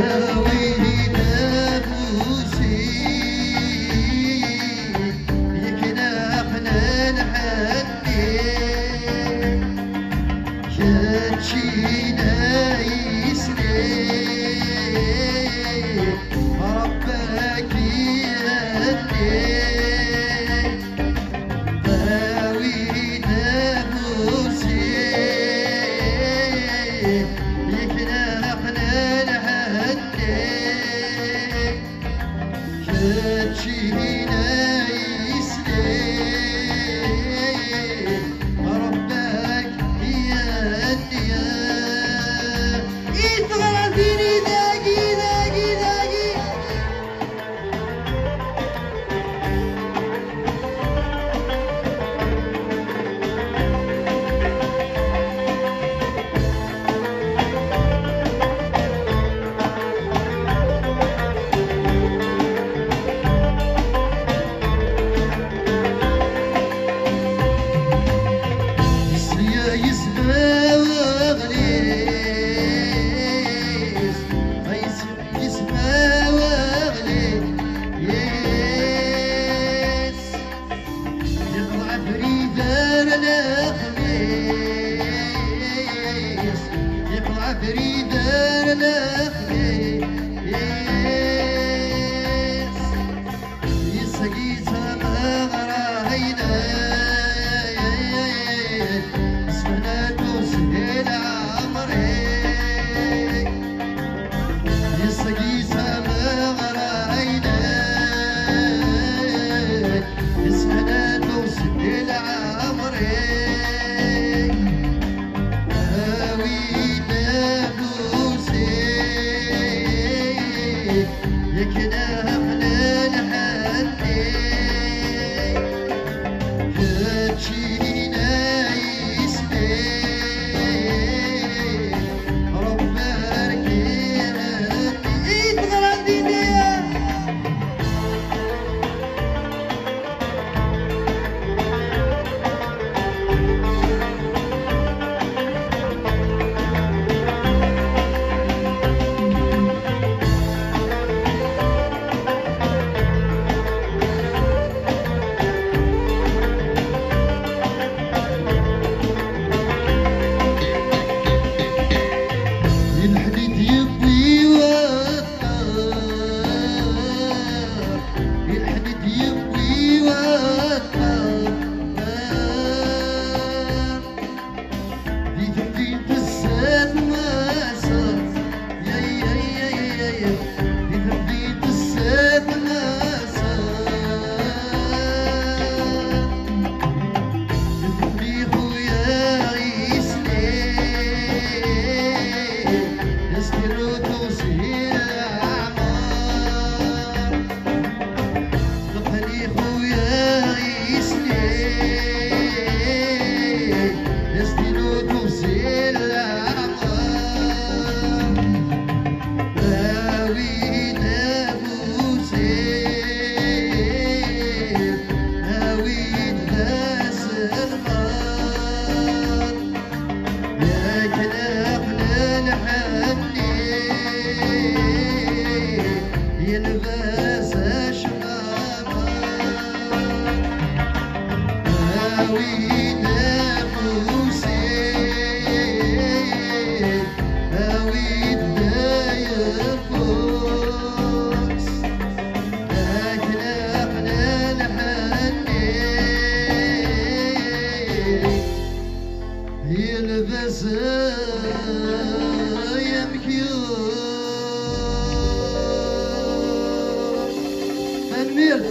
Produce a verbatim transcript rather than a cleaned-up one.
Awi-d afus-ik, yak naqen lḥenni, keččina yesli, Ṛebbi-k ihenni. Awi-d afus-ik, yak naqen lḥenni, keččina yesli, Ṛebbi-k ihenni. I teɣra din, dagi, dagi, dagi. Yesla yismawaɣlis, ay yismawaɣlis. Yeqḍeɛ Frider lexmis, yeqḍeɛ Frider lexmis. Yessagi tameɣra ayla, sfenat ushil ɛemri. Yessagi tameɣra ayla, sfenat ushil ɛemri. Awi-d afus-ik, yak naqen lḥenni, keččina yesli, Ṛebbi-k ihenni. I teɣra din. Lḥenni d-yewwi waṭṭan, lḥenni d-yewwi waṭṭan. Di temdint zdat Maṣer, ya, ya, ya, ya, ya. Di temdint zdat Maṣer, di temdint xuya yesli, yesli ur tuɣsi leɛmer. Lqni xuya yesli, yesli ur tuɣsi leɛmer. Awi-d afus-ik, awi-d d aselmad. Yak naqen lḥenni, yelbes acmama. Awi-d afus-ik, awi-d ayeffus. Yak naqen lḥenni, yelbes ay amekyus. Tanemmirt.